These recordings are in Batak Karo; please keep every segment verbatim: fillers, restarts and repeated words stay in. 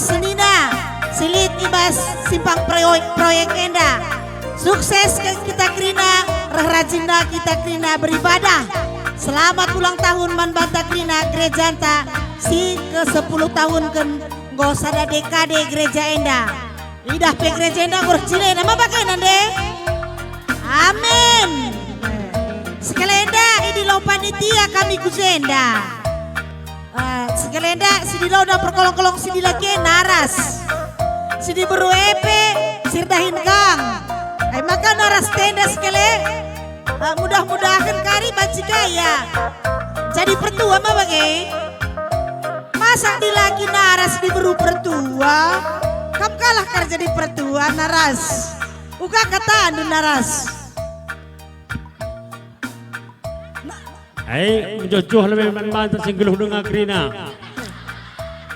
Senina, si lit i bas simpang proyek, proyek enda. Sukses ke kita kerina, reh rajinna kita kerina beribadah. Selamat ulang tahun man banta kerina gerejanta si ke sepuluh tahunken enggo sada dekade gereja enda. Idah pe gereja enda enggo ercilena, ma bagena nde? Amin. Sekalenda idilo panitia kami ku jenda. Ah, sekalenda sidilona perkolong-kolong sidilaki naras. Sidiberu e pe sirdahin kang. Ai maka naras tenda sekali. Ah, mudah-mudahen kari banci kaya. Jadi pertua ma bage. Masa dilaki naras diberu pertua? Kam kalah kar jadi pertua naras. Uga katandu naras. Ai, menjojoh lebe man banta si nggeluh denga kerina.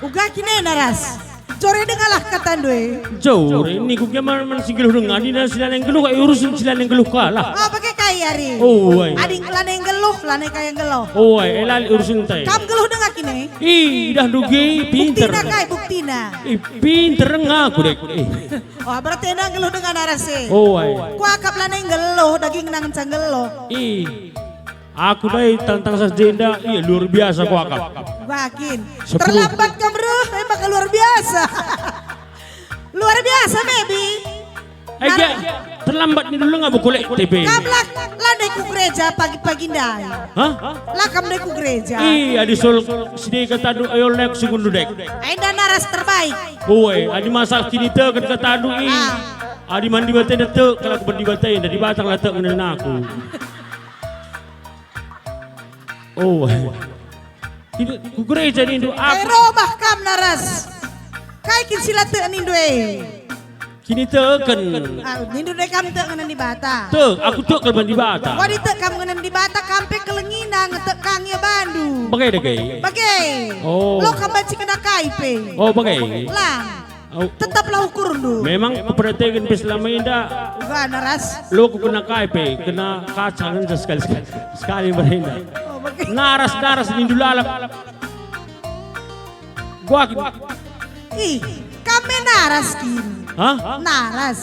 Uga kine naras. Jore dengalah katandu e. Jore, niku gia man, man si nggeluh denga, dina si lanai nggeluh, ai urusen si lanai nggeluh kalah. Oh, bage kai ari. Oh, ai. Ading lanai nggeluh, lanai kaya nggeluh. Oh, ai, elali urusen tai. Kam nggeluh denga kine? Ih, idah ndugi, pinter. Buktina kai, buktina? Ih, pinter denga aku dek. Ih. Oh, berarti enda nggeluh denga naras e. Oh, ai. Kuakap lanai nggeluh, dagingna ngenca nggeluh. Ih. Aku ndai tang-tang sas jenda, iya luar biasa kuakap. Bakin. Sepuluh. Terlambat kam reh, emang luar biasa. Luar biasa, Mebi. Eh, Nar- ya, terlambat ni dulu ngabo kolek T P. Kam la, la ndai ku gereja pagi-pagi ndai. Hah? La kam ndai ku gereja. Ih, adi sol sidika tadu ayo lek sungguh dek. Enda naras terbaik. Oe, adi masak kiniteken katandu i. Ah. Adi man Dibata enda tek, kalau aku man Dibata enda, Dibata la tek ngenen aku. Oh. Ini ku gereja nindu. Kai aku robah kam naras? Kai kin si la tek nindu e? Kiniteken. Ah, nindu ndai kam tek ngenen Dibata. Tek, aku tek kal man Dibata. Wadi tek kam ngenen Dibata, kam pe kelengina nge tek kang ia bandu. Bage dage. Bage. Oh. Lo kam banci kena kai pe. Oh, bage. Lang. Au. Tetaplah ukurndu. Memang kuperhatikan pe selama enda. Uga naras. Lo ku kena kai pe, kena kaca ngenca sekali, sekali, sekali merenda. Oh, bage. Naras, naras nindu lalap. Gua kin. Ih, kam me naras kin. Hah? Naras.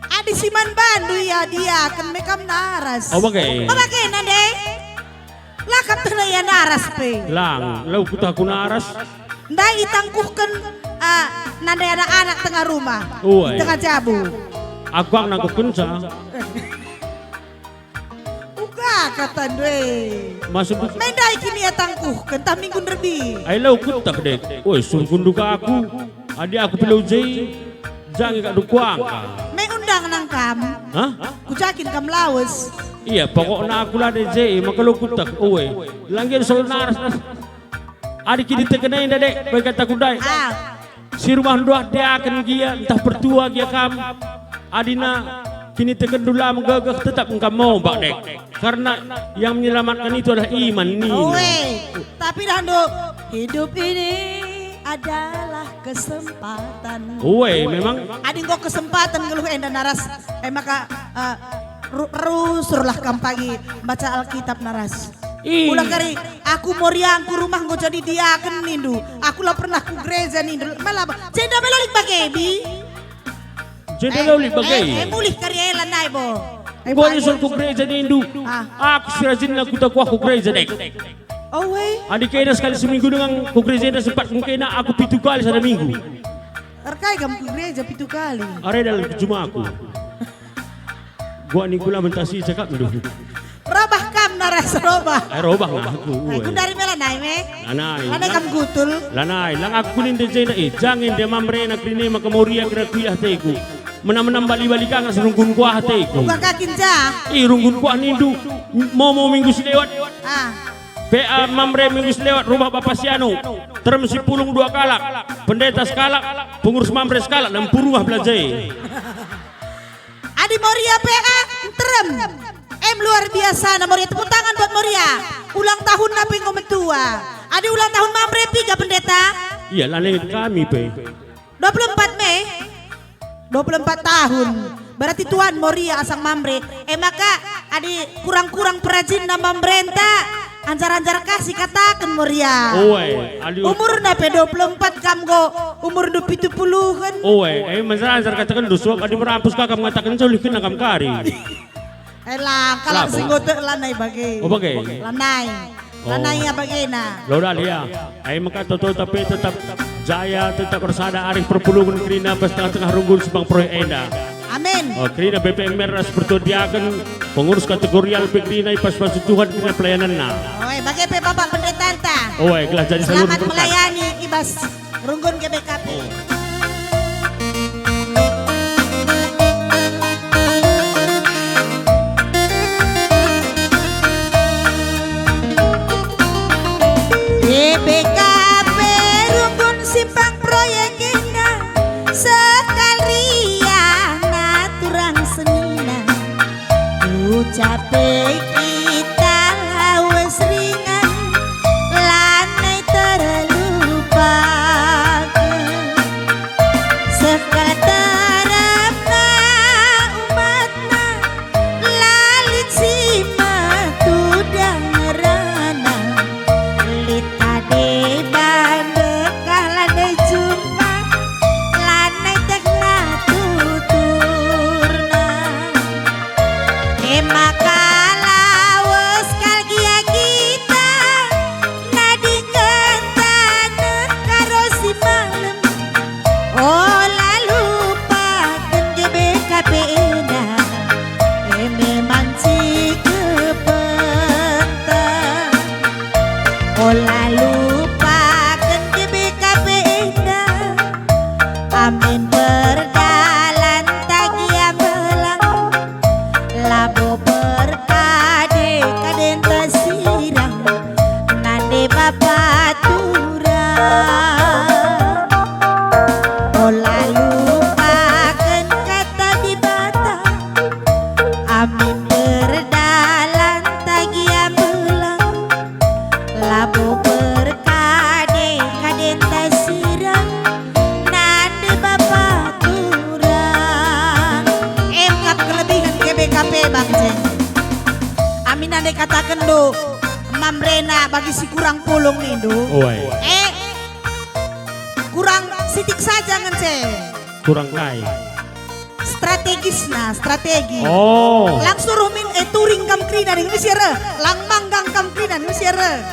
Adi si man bandu ia diaken me kam naras. Oh, bage. Oh, bage nande. La kam tehna ia naras pe. Lang, lau kutah ku naras. Ndai itangkuhken, ah, nande anak-anak tengah rumah. Uai. Tengah jabu. Aku ang nangkuhkenca. Uga katandu e. Maksud me ndai kin ia tangkuhken tah minggu nderbi. Ai lau kutah dek. Woi, sungkundu ka aku. Adi aku pe lau je, jange kak dukuangka. Me undang nang kam. Hah? Kujakin kam lawes. Iya, pokokna aku la de je, maka lo kutek. Oe, langgen solo naras. Adi kiniteken enda dek, bagi kataku ndai. Ah. Si rumah nduah diaken gia, ntah pertua gia kam. Adina kinitekenndu la megegeh, tetap engka mombak dek. Karena yang menyelamatkan itu adalah iman nina. Oe, tapi dahndu, hidup ini adalah kesempatan. Oe, memang. Adi enggo kesempatan nggeluh enda naras, e maka, eh, ru-, rusurlah kam pagi baca Alkitab naras. Ih. Ulang kari, aku Moriangku rumah enggo jadi diaken nindu. Aku la pernah ku gereja nindu. Malah, jenda mela lit bage, Bi. Jenda eh, lau lit bage. Eh, eh, mulih kari ela nai bo. Eh, enggo bage. Nyusul ku gereja nindu. Ah. Aku si rajinna kuta kuah ku gereja dek. Oh, weh. Adi kena sekali seminggu dengan ku gereja enda sempat kena aku pitu kali sada minggu. Erkai kam ku gereja pitu kali. Are dalam juma aku. Gua ni kula mentasi cakap dulu. Robah kam naras robah. Eh, robah lah aku. Aku dari mela nai me. Lanai. Lanai kam gutul. Lanai, lang aku kunin de jenda, eh, jangen de mamrena kerine maka Moria kira kuidah teku. Menam-menam bali-bali kang serungkun kuah teku. Buka kakin ja. Ih, rungkun kuah nindu. Momo minggu selewat. Ah. P A Mamre minggu selewat rumah Bapa Sianu. Terem si pulung dua kalak. Pendeta sekalak. Pengurus Mamre sekalak. Nempu rumah belajar. Adi Moria P A, nterem. Em, luar biasa na Moria. Tepuk tangan buat Moria. Ulang tahun napi enggo metua. Adi ulang tahun Mamre piga, Pendeta? Iya, lanai kami pe. Dua puluh empat Mei. Dua puluh empat tahun. Berarti tuan Moria asang Mamre. E maka, adi kurang-kurang perajinna Mamrenta, Anjar-anjar ka sikataken Moria. Oe, alu. Umurna pe dua puluh empat kam enggo, umurndu pitu puluhen. Oe, e, anjar-anjar kataken dusuak adi merampus ka kam ngataken jauh likenna kam kari. Ela, kalak si nggotek lanai bage. Oh, bage. Lanai. Oh. Lanai ya bagena. Lo dahlia. Ai maka toto tapi tetap jaya, tetap ersada arih perpulungen kerina pas tengah-tengah runggun Simpang Proyek enda. Amin. Oh, kerina B P M ras pertua diaken, pengurus kategorial pe kerina i pas-pas Tuhan kerina pelayananna. Oe, bage pe Bapak Pendetanta. Oe, gelah jadi salur berkat. Selamat melayani i bas Runggun G B K P. G B K P Runggun Simpang Proyek enda, sekalian aturang senina. Ucape kita lawes ringan, lanai terlupaken. Sekalak terapna umatna, la lit si metudang ngerana. Lit tah deba ndekah la ndai jumpa, lanai tehna tuturna. E maka lawes kal gia kita, nadingken taneh karo si malem. Ola lupaken G B K P enda, e me man sikepenta. Ola lupaken G B K P enda, amin perdalan tagi ambelang, labo perkade-kadenta sirang, nande bapa turang. Ola lupaken kata Dibata, amin perdalan tagi ambelang, labo perkade-kadenta sirang, nande bapa turang. Emkap kelebihen G B K P bangceng. Amin nande katakenndu, Mamrena bagi si kurang pulung nindu. Oe. Eh, kurang sitik saja ngence. Kurang kai? Strategisna, strategi. Oh. Lang suruh min, eh, touring kam kerina ning Mesir, eh. Lang manggang kam kerina ning Mesir, eh.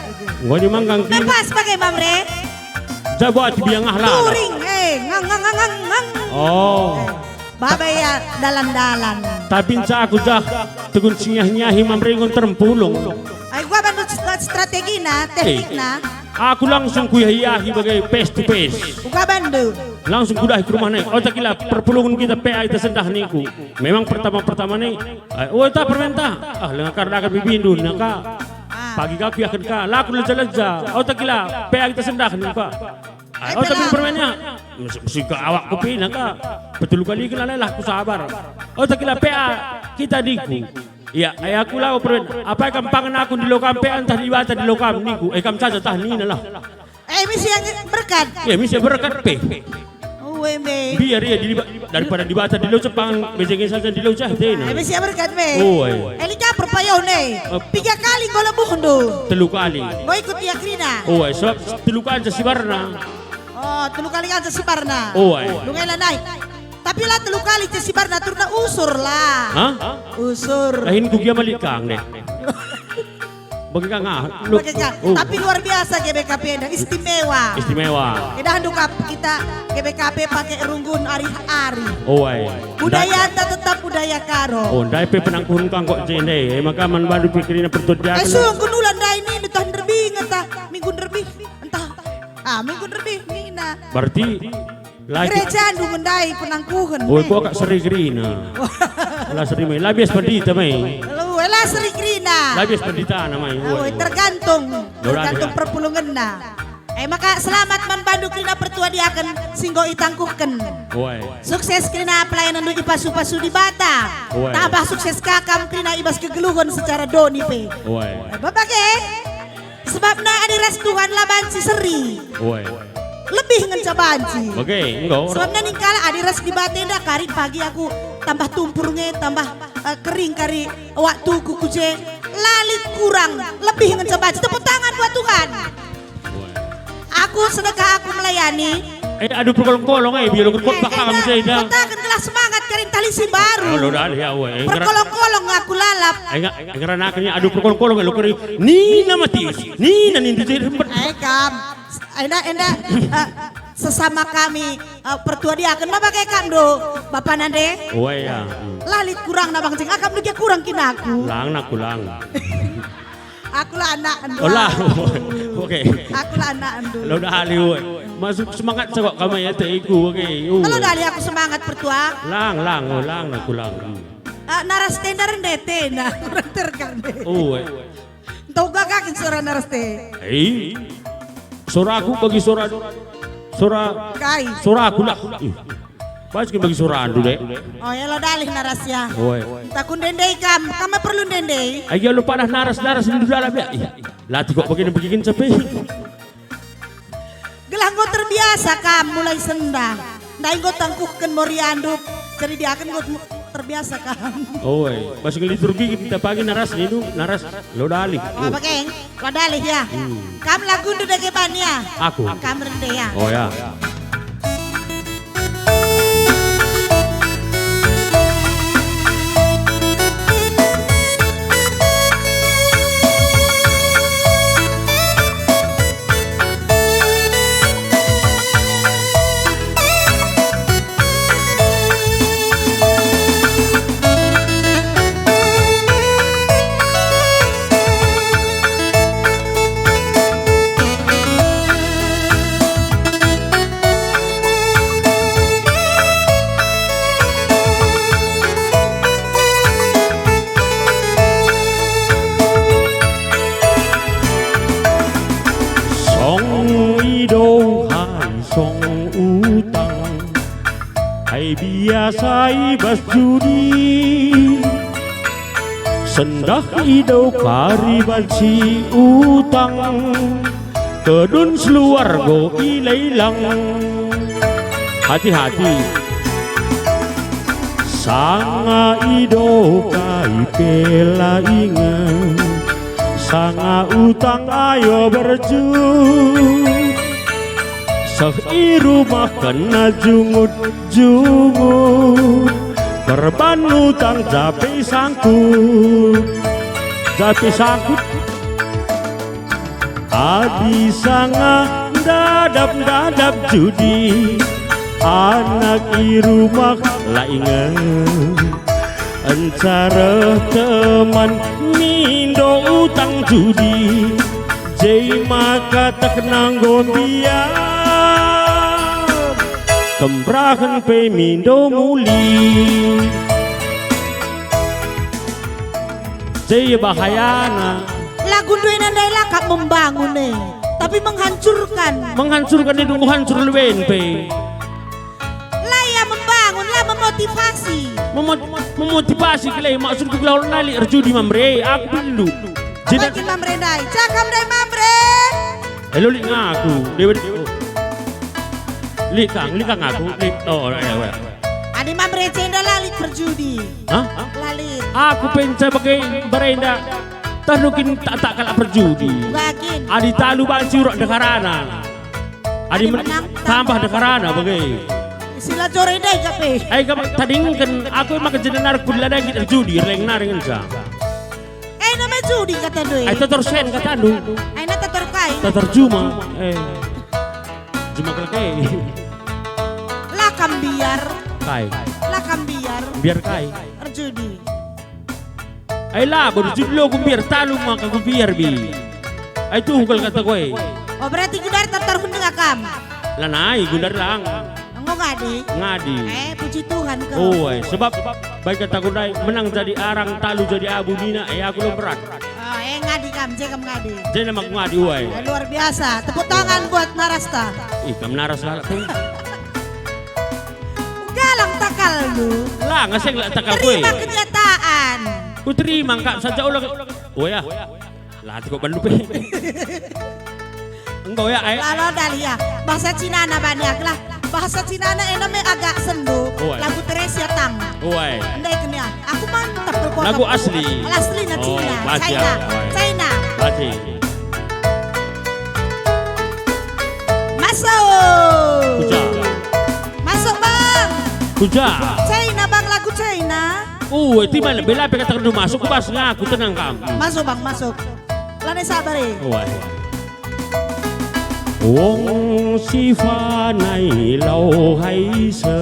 Enggo dimanggang kerina. Bebas bage, Mamre. Jabo ati biang ah lah. Touring, eh, ngang, ngang, ngang, ngang, ngang. Oh. Eh, baba ya dalan-dalan. Tapi nca aku jah tegun singiah-ngiahi Mamre enggo terem pulung. Ai gua bandu st-, strategina, eh, teknikna. Aku langsung kuyahi-yahi bage face to face. Uga bandu. Langsung kudahi ku rumahna. Otakila perpulungen kita P A kita sendah ningku. Memang pertama-pertama ni, eh, oh, ta permenta. Ah, lenga kar dakan bibindu naka. Ah. Pagi ka kuyaken ka, la kuleja-leja. Otakila P A kita sendah ningku ka. Ah, eh, otakila permennya. Mesti, mesti ka awak kopi naka. Petelu kali kena lelah ku sabar. Otakila P A kita ningku. Iya, eh, aku labo permen. Apai kam pangan aku ndilo kam P A ntah Dibata ndilo kam ningku. Eh, kam saja tah nina lah. Eh, misi yang berkat. Iya, misi yang berkat pe. Oh, embe. Biar ia di Diba-, daripada Dibata ndilo cepang, bejengin saja ndilo jah tena. Eh, misi yang berkat, be. Oh, eh. Eh, lika perpayo ne. Eh. Tiga kali enggo lebuhndu. Telu kali. Enggo ikut ia kerina. Oh, eh, sebab telu kali si barna. Oh, telu kali aja si barna. Oh, eh. Lungai lanai. Tapi la telu kali je si barna turna usur lah. Hah? Usur. Lahin ku gia malikang deh. Bagi kang ah. Lu-, bagi kang. Oh. Tapi luar biasa G B K P enda, istimewa. Istimewa. Kedahndu kap kita G B K P pakai runggun ari-ari. Oh, ai. Budayanta tetap budaya Karo. Oh, ndai pe penangkuhun kang kok jende. Eh, maka man bandu pikirina pertut dia. Eh, sungguh nula ndai ni, entah nderbing, entah minggu nderbih, entah, ah, minggu nderbih, nina. Berarti Lagi. Gereja ndu ngendai penangkuhen, oh, eh. Kok kak seri gerina. La seri mai, la bias pendeta mai. Lu, eh, la seri gerina. La bias pendeta na mai. Oh, oh, eh, tergantung, tergantung perpulungenna. Eh, maka selamat man bandu kerina pertua diaken si enggo itangkuhken. Oe. Sukses kerina pelayanan ndu ipasu-pasu Dibata. Oe. Tambah sukses ka kam kerina i bas kegeluhen secara doni pe. Oe. Eh, bage. Sebabna adi ras Tuhan la banci seri. Oe. Lebih ngenca banci. Oke, enggo. Sebabna ningkala adi ras Dibata enda kari pagi aku tambah tumpur nge, tambah, eh, kering kari waktuku ku je. La lit kurang, lebih ngenca banci. Tepuk tangan buat Tuhan. Aku sedekah, aku melayani. Eh, aduh, perkolong-kolong, eh, biar lu Eh, kotbah kam enda, saya dah. Kataken gelah semangat kari tali si baru. Oh, lo dah, ya, weh. Perkolong-kolong aku lalap. Eh, enggak, enggak, aduh, perkolong-kolong, lo keri. Nina mati, nina nindu jadi tempat. Eh, kam. Enda, enda, eh, sesama kami, eh, pertua diaken, ma bage kam do, Bapa nande? Oh, iya. Hmm. La lit kurang na bangcing, akam dugia kurang kin aku. Lang, nak kulang. Aku la anak enda. Oh, lah. Oke. Aku la anak enda. Lo dah ali, woi. Masuk semangat cakap kami ya, teh iku, oke. Uh. Kalau dah ali aku semangat, pertua. Lang, lang, oh, lang, nak kulang. Hmm. Ah, naras tenda rende tena, kurang terkan deh. Oh, eh. Ntau gagakin suara naras te. Hei. Suaraku bagi suara, suara Kai. Suaraku lah. Ih. Pas kin bagi suarandu, Dek. Oh, ya lo dalih naras ya. Oi. Takun ndendei kam, kam perlu ndendei. Ayo lo padah naras-naras di dalam ya. Ih. Latih kok begini-begini cepe. Gelah enggo terbiasa kam mulai sendah. Ndai enggo tangkuhken moriandu, jadi diaken enggo mu-, terbiasa kam. Oi, pas ngelitur gigi kita pagi naras ninu, naras lo dalih. Oh, bage, lo dalih ya. Hmm. Kam lagundu dage ban ya? Aku. Kam rende ya. Oh ya. Song ido hai song utang, hai biasa i bas judi. Sendah ido kari banci utang, kedun seluar go i leilang. Hati-hati. Sanga ido kai pe la inget, sanga utang ayo berjut. Seh i rumah kena jungut-jungut, perban utang jape sangkut, jape sangkut. Adi sanga ndadap-ndadap judi, anak i rumah la inget. Enca reh teman mindo utang judi, je maka tekna enggo mbiar. Kembrahen pe mindo muli. Je bahayana. Lagu ndai nandai la kap membangun e, tapi menghancurkan. Menghancurkan e, dungu hancur leben pe. La ia membangun, la memotivasi. Memo-, memotivasi kele, maksudku gelah ola nali erjudi, Mamre, aku pindo. Apa kin Mamre ndai? Cakap ndai Mamre. Elo lit ngaku, dewa. Lit kang, lit kang aku, lit. Oh, ya, ya. Adi Mamre cenda la lit perjudi. Hah? La lit. Aku penca bage barenda. Tah nukin tak, tak kalak perjudi. Gagin. Adi talu banci urak deharana. Adi men-, menang, tambah tambah deharana bage. Sila jore ndai gape. Ai gape tadingken aku maka jenar ku la dagit erjudi, reng nari ngenca. Eh, nama judi katandu e. Ai tator sen katandu. Ai na tator kai. Tator juma. Eh. Juma kelek e. La kam mbiar. Kai. La kam mbiar. Mbiar kai. Erjudi. Ai labo, judlo kumbiar, talu maka kumbiar bi. Ai tuhu kal kata koe. Oh, berarti gundari tartar hundeng akam. Lanai gundari lang. Enggo ngadi? Ngadi. Eh, puji Tuhan kal. Oh, ai, sebab baik kata gundai menang jadi arang, talu jadi abu nina, eh, aku lo berat. Oh, eh, ngadi kam, je kam ngadi. Je nama aku ngadi, uai. Eh, luar biasa. Tepuk tangan buat Narasta. Ih, kam naras lalap. Galang takalmu. La, ngaseng la takal kue. Terima kenyataan. Ku terima engkap saja ulang. Oh ya. La cukup bandu pe. Engkau ya, ai. Lalo Dahlia. Bahasa Cina na bani aku lah. Bahasa Cinana ena me agak sendu, Uai. Lagu Teresia Tang. Uai. Ndai kenia, aku mantap kekuatan. Lagu asli. Asli na Oh, Cina. Baca. China. Uai. China. Baca. Masuk. Kuja. Masuk, Bang. Kuja. China, Bang, lagu China. Uai, tiba bela pe kata kena masuk, bas ngaku, tenang kam. Masuk, Bang, masuk. Lanai sabar, eh. Uai. Wong si fanai lau hai se,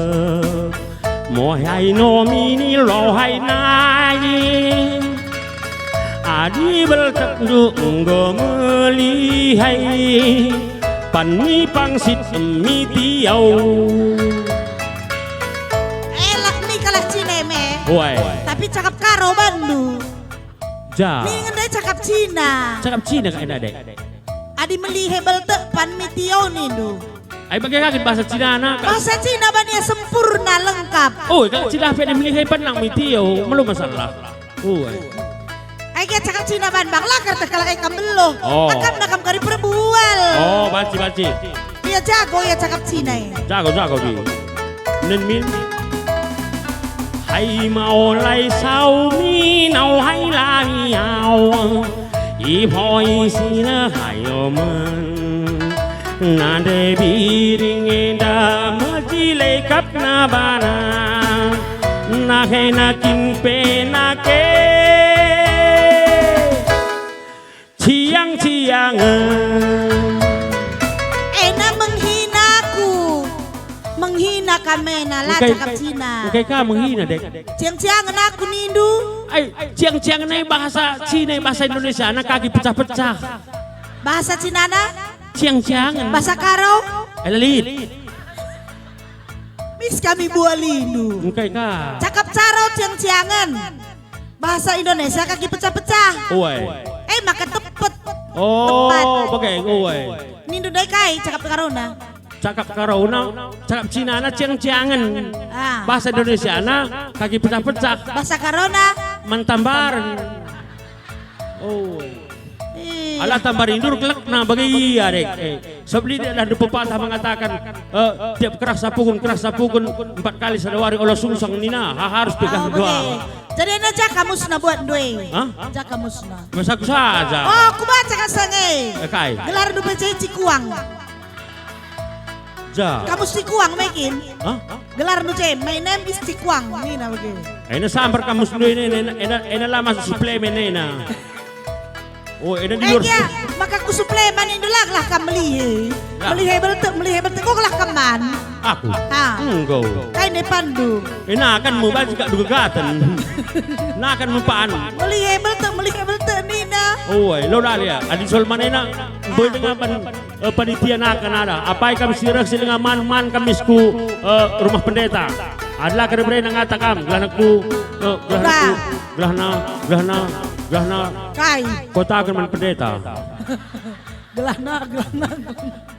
moh hai nomini lau hai nai. Adi beltekndu enggo melihe, pan mi pangsit mi tiau. Elak mi kalak Cina me. Uai. Tapi cakap Karo bandu. Ja. Ningen ndai cakap Cina. Cakap Cina ka enda, Dek? Adi melihe beltek pan mi tiau nindu. Ai bage ka kin bahasa Cinana, ka? Bahasa Cina bania sempurna, lengkap. Oh, kalau Cina pe adi melihe pan nang mi tiau, melo masalah. Oh, ai. Ai gia cakap Cina ban, Bang, la kerteh kalak e kam beluh. Oh. Akapna kam kari perbual. Oh, banci, banci. Ia jago ia cakap Cina e. Jago, jago, Bi. Nen min. Hai mau lai sau minau hai lami au. Ipoi sina hai oman. Nande biring enda mejile kapna bana. Nahena kin pe nake. Ciang-ciangen. Ena menghinaku. Menghina kam ena, la Engkai, cakap Cina. Engkai ka menghina, Dek? Ciang-ciangen aku nindu. Ai, ciang-ciangen ai bahasa Cina, bahasa Indonesiana kaki pecah-pecah. Bahasa Cinana? Ciang-ciangen. Bahasa Karo? Ela lit. Mis kami bualindu. Engkai ka. Cakap Karo ciang-ciangen. Bahasa Indonesia kaki pecah-pecah. Uai. Eh, maka tepet. Oh, Tepat. Bage, uai. Nindu ndai kai cakap Karona? Cakap Karona, cakap Cinana ciang-ciangen. Ah. Bahasa Indonesiana kaki pecah-pecah. Bahasa Karona? Mantambaren. Oh. Iya. Alah tambar indur kelekna bage ia, Dek. Eh, sebab lit adalah pepatah mengatakan, eh, tiap kerah sapukun, kerah sapukun, empat kali sada wari ola sungsang nina, ha, harus pegang Oh, dua. Bage. Jadi ena ja kamusna buat ndai. Hah? Ja kamusna. Masa aku saja. Oh, aku baca kasang e. Eh, kai? Gelarndu pe je Cikuang. Ja. Kamus Cikuang me kin? Hah? Gelarndu je, my name is Cikuang. Nina bage. Ena sambar kamus ndai ena, ena, ena, ena la masuk suplemen ena. Oh, ena di luar. Ega, maka ku suplemen indu lah, lah kam melihe. Lah. Melihe beltek, melihe beltek, kok lah kam man? Aku? Ha. Enggo. Kai ne pandu? Ena kan mu baji kak duga gaten. Nah kan mu pan. Melihe beltek, melihe beltek nina. Oh, lo lah ya. Adi sol manena, boy dengan pan. Eh, panitia naka nada, apai kam si reh si denga man, man kam misku, eh, rumah pendeta. Adalah kade berena ngata kam, gelahna ku, eh, gelahna ku, Uga. Gelahna, gelahna, gelahna. Kai. Kotaken man pendeta. Gelahna, gelahna.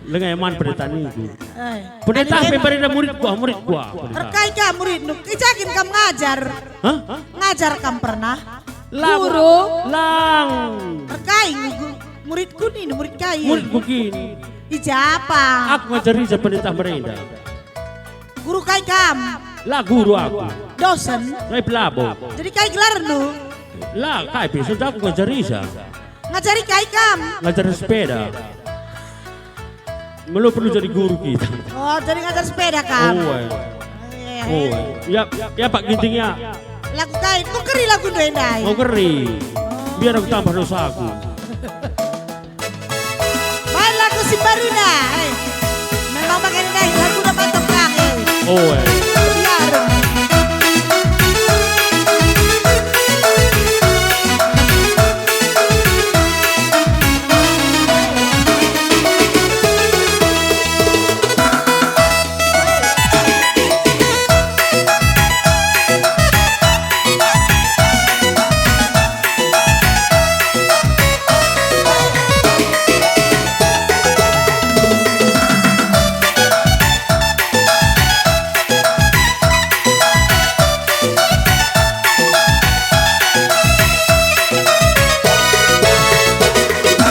Lengai man pendeta niku. Eh. Pendeta Adi pe berena murid kuah, murid kuah. Erkai ka muridndu, ijakin kam ngajar. Hah? Ngajar kam pernah? Lang. Guru. Lang. Erkai ngu-, muridku nin, murid kai? Muridku kin. Ija apa? Aku ngajari ja pendeta merenda. Guru kai kam? La guru aku. Dosen? Lai pelabo. Jadi kai gelarndu? La, kai pe, sudah aku ngajari ja. Ngajari kai kam? Ngajar sepeda. Melo perlu jadi guru kita. Oh, jadi ngajar sepeda kam? Oh, eh. Iya. Oh, eh. Ya, ya, Pak Ginting, ya. Lagu kai? Mau keri lagu ndai ndai? Mau keri. Oh. Biar aku tambah dosaku. Baik, lagu si baru ndai. Eh. Memang bagian ndai lagu udah mantap, Kang, eh. Oh, eh. Iya, dong.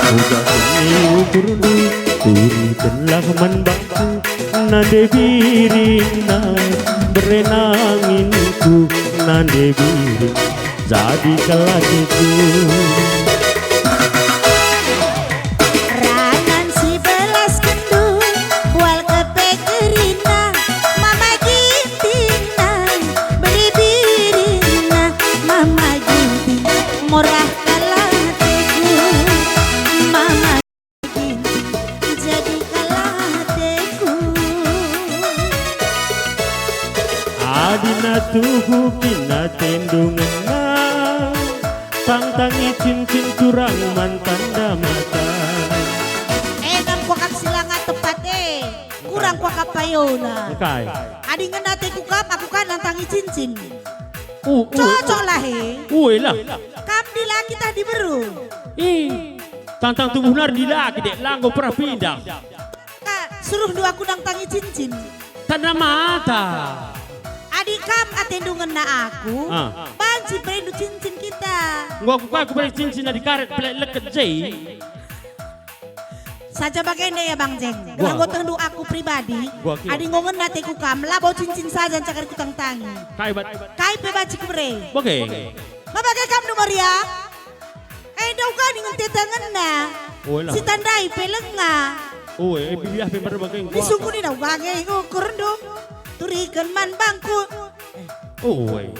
Udah seni ukurndu, turikenlah man bangku, Nande biring nai, bere nanginku, nande biring, jadi kal ateku. Ranan si belas kendu, bual kepe kerina, Mama Ginting nai, bere biringna, Mama Ginting, murah kal ateku, Mama Ginting, jadi kal ateku. Adina tuhu kin atendu ngena, tangtangi cincin turang man tanda mata. Eh, kam kuakap si langa tepat, eh. Kurang kuakap payona. Engkai? Adi ngena ateku kam, aku kan nangtangi cincin. Uh, uh, Cocok uh. Lah, eh. Ue lah. Kam dilaki tah diberu? Ih, tangtang tubuh nari dilaki, dek, la enggo pernah pindah. Ka, suruhndu aku nangtangi cincin. Tanda mata. Adi kam atendu ngena aku, Ah. banci berendu cincin kita. Enggo aku kai kubere cincin adi karet pelek leket je. Saja bagenda ya, Bang Jeng. Gua, Enggo gua. Tehndu aku pribadi, Gua kira. Adi enggo ngena ateku kam, labo cincin saja ncakar kutangtangi. Kai bat? Kai pe banci kubere. Bage. Ma bage kam ndu Maria? Eh, ndauh ka ningen teta ngena. Ue lah. Sitandai pe lenga. Ue, eh, bibiah pe mbar bage enggo. Isungkun ndauh bage enggo kurndu. Turiken man bangku. Ue.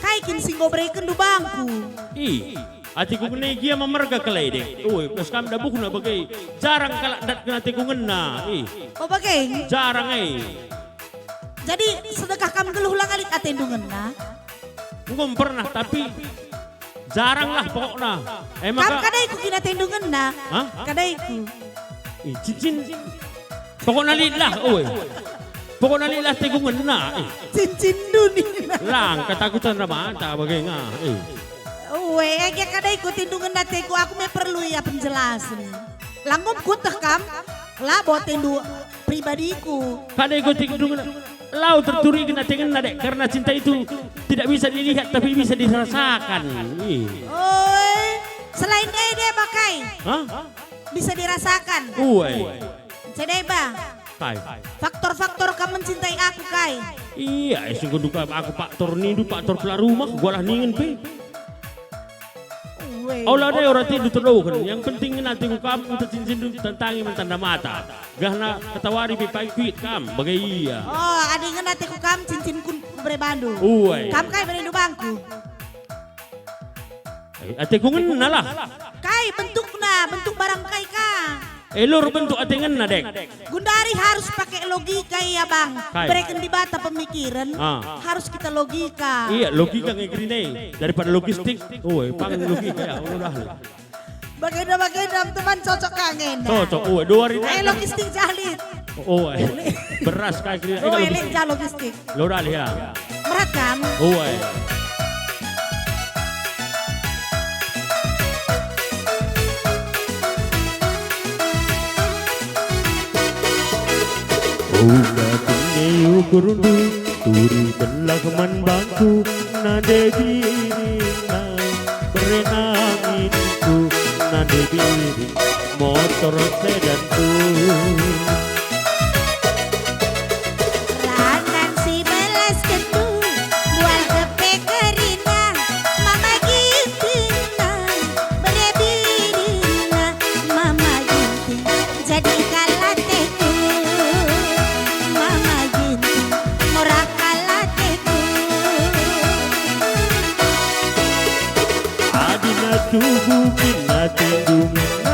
Kai kin si enggo berekenndu bangku? Ih, ateku ngena gia memerga kelede. Ue, pas kam dabuhna bage. Jarang kalak ndatken ateku ngena. Ih. Oh, bage? Jarang, eh. Jadi, sedekah kam nggeluh la ngalit atendu ngena? Enggo pernah, tapi jarang lah pokokna. Emang Kam ka- kadaiku kin atendu ngena? Hah? Kadaiku. Eh, cincin. Pokokna lit lah, oi. Pokokna lit lah ateku ngena, eh. Cincin duni. Lang, kataku tanda mata bage nga, eh. Ue, ege kadaiku atendu ngena ateku, aku me perlu ia penjelasen. Langum kueteh kam, labo atendu pribadiku. Kadaiku atendu ngena. Lau terturiken ate ngena, dek, karena cinta itu tidak bisa dilihat tapi bisa dirasakan. Ih. Oi, selain ede bakai Hah? Bisa dirasakan. Uai. Cedeba. Kai? Faktor-faktor kam mencintai aku kai? Iya, eh, sungguh duka aku faktor nindu, faktor pela rumah, gualah ningen pe. Weh. Ola deh orang tindu terdoken. Yang penting ngena ateku kam, enta cincin tantangi man tanda mata. Gahna ketawari pe paikuit kam, bage ia. Oh, adi ngena ateku kam, cincin kun bere bandu. Uai. Kam kai berendu bangku? Eh, ateku ngena lah. Kai bentukna, bentuk barang kai ka? Eh, lur bentuk ate ngena, dek. Gundari harus pakai logika ia, Bang. Kai? Bereken Dibata pemikiran, Ah. harus kita logika. Iya, logika nge kerina. Daripada logistik, oh, eh, pangan logika ya, udah. Bagenda-bagenda, teman cocok kangen. Cocok, oh, dua hari Eh, lagi. Logistik jalit. Oh, eh. Beras kai kerina. Oh, Eh, eling logistik. Ja logistik. Lo dalih ya. Berat kan? Uai. Uga kene ukurndu, turikenlah man bangku, nande biring nai, bere nanginku, nande biring. Motor sedanku. Ranan si belas kendu, bual kepe kerina, Mama Ginting nai, bere biringna, Mama Ginting, jadi kal ateku, Mama Ginting, murah kal ateku. Adina tubuh kin atendu ngena.